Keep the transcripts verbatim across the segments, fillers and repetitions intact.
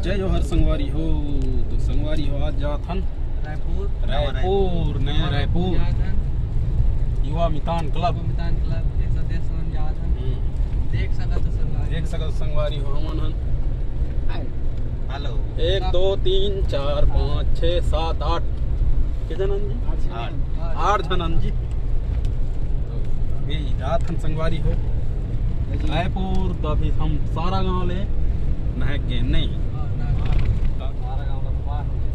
जय जोहार संगवारी हो। तो संगवारी हो, आज जात हन रायपुर। रायपुर, नया रायपुर। जात हन। युवा मितान क्लब। युवा मितान क्लब के सदस्य मन जात हन। हम्म। देख सकत हो संगवारी। देख सकत हो संगवारी हो, हमन हन। हेलो। एक, दो, तीन, चार, पाँच, छः, सात, आठ। के झन जी? आठ। आठ झन जी। तो अभी जात हन संगवारी हो। रायपुर, तो अभी हम सारा गांव ले नहाए के नहीं।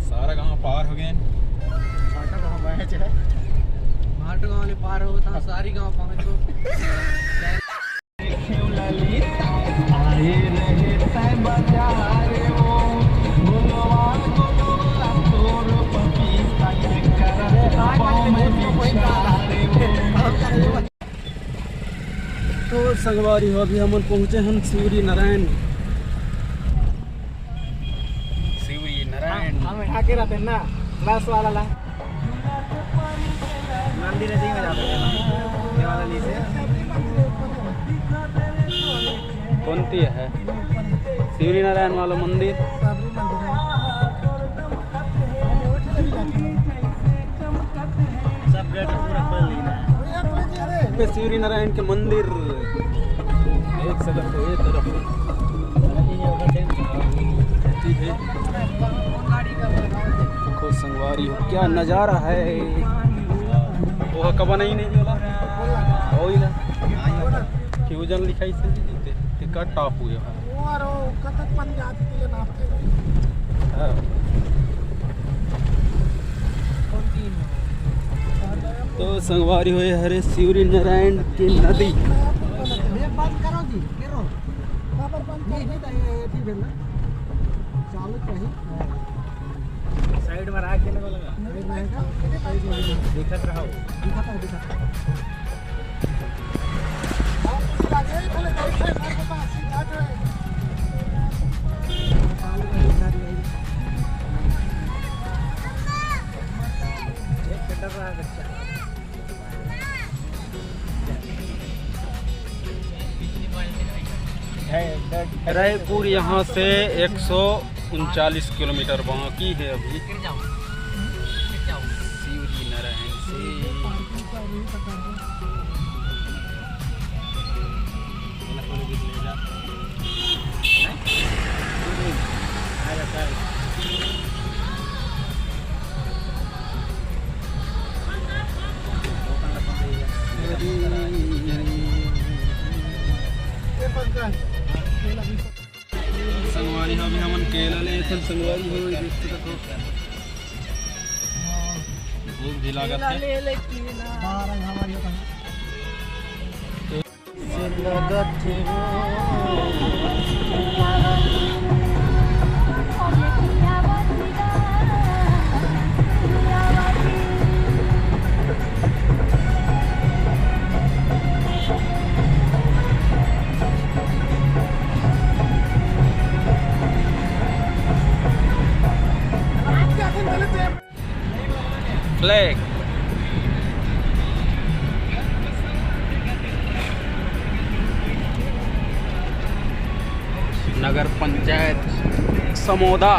सारा गांव पार हो गए। भाटो गांव ले पार हो, तो सारी गांव पहुंचो। तो संगवारी हो, अभी हमन पहुंचे हन शिवरी नारायण। शिवरी नारायण। हम यहाँ के रहते हैं ना, लास्ट वाला ला। मंदिर है, जी में जाते हैं। ये वाला नीचे। कौन ती है? शिवरी नारायण वाला मंदिर। सब गेट पूरा खोल दिया है। पे शिवरी नारायण के मंदिर देख सकत हो, ये तरफ ठीक है। देखो संगवारी हो, क्या नजारा है। वो कब नहीं, नहीं होला। वही ना। फ्यूजन लिखाई से जी, ते, ते कट ऑफ हुए हैं। वो और वो कतक पानी जाती थी ना। हाँ। तो संगवारी हो, ये हरे शिवरी नारायण की नदी। ये बंद करो जी, करो। ये, ये, ये, ये, ये, चालू कहीं। साइड में राख के लगा, लगा। दिखत रहो। दिखत है, दिखत है। रायपुर यहाँ से एक सौ उनचालीस किलोमीटर बाकी है अभी। शिवरी नारायण से। संगवारी हो, अभी हमन केला लेथन संगवारी हो, ये देख सकत हो। भूख भी लागत है। फ्लैग। नगर पंचायत समोदा।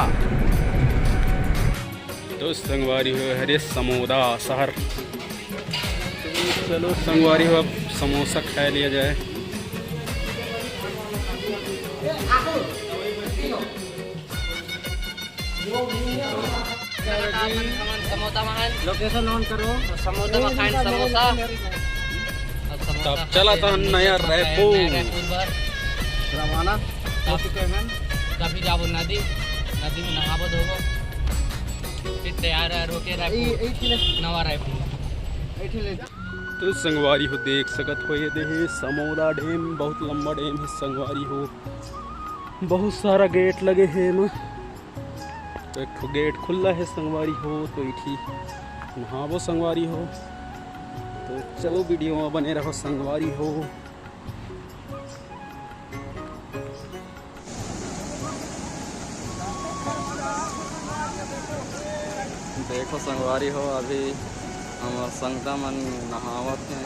तो संगवारी हो, हरे समोदा शहर। चलो संगवारी हो, अब समोसा खा लिया जाए। समोसा महान। लोकेशन ऑन करो। समोसा महान, समोसा। अब समोसा तब चला था नया रायपुर। नया रायपुर बर रवाना हो चुके हैं। कभी जाबो नदी, नदी में नहाबो धोबो, फिर तैयार होके रायपुर। नवा रायपुर। तो संगवारी हो, देख सकत हो, ये दे हे समोदा डैम, बहुत लंबा डैम है संगवारी हो, बहुत सारा गेट लगे हे एमा। तो एक ठो गेट खुल्ला है संगवारी हो, तो इठी नहाबो संगवारी हो। तो चलो वीडियो में बने रहो संगवारी हो। देखो संगवारी हो, अभी हमर संगता मन नहावत हैं।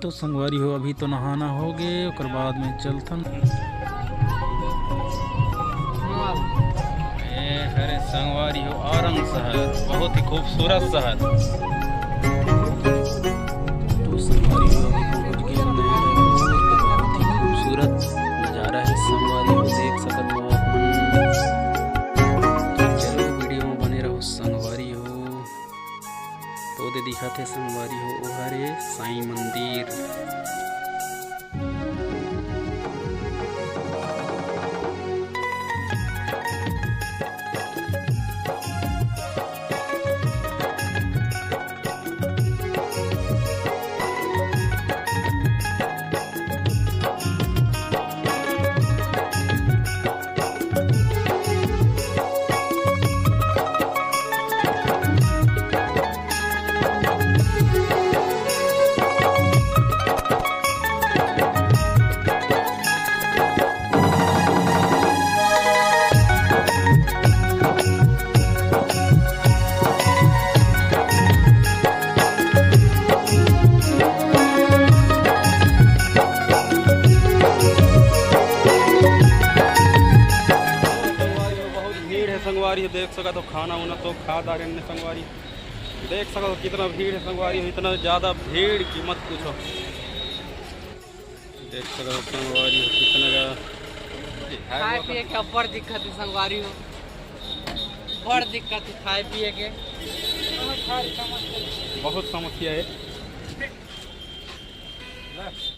तो संगवारी हो, अभी तो नहाना होगे, ओकर बाद में चलथन। ए हरे संगवारी हो, आरंग शहर, बहुत ही खूबसूरत शहर। तो संगवारी हो, अभी पहुंच गए नया रायपुर, तो बहुत ही खूबसूरत नजारा है संगवारी हो, देख सकत हो आप मन। तो चलो वीडियो में बने रहो संगवारी हो। तो दे दिखत हे संगवारी हो, ओ हरे साईं मंदिर। संगवारी हो, बहुत भीड़ है संगवारी हो, देख सकत हो, खाना उना तो खा डारे ने संगवारी। देख सकत हो कितना भीड़ है संगवारी हो, इतना ज्यादा भीड़ कि मत पूछो। देख सकत हो संगवारी हो, कितना ज्यादा खाए पिए के अब्बड़ दिक्कत है संगवारी हो, बड़ दिक्कत है खाए पिए के, बहुत समस्या है।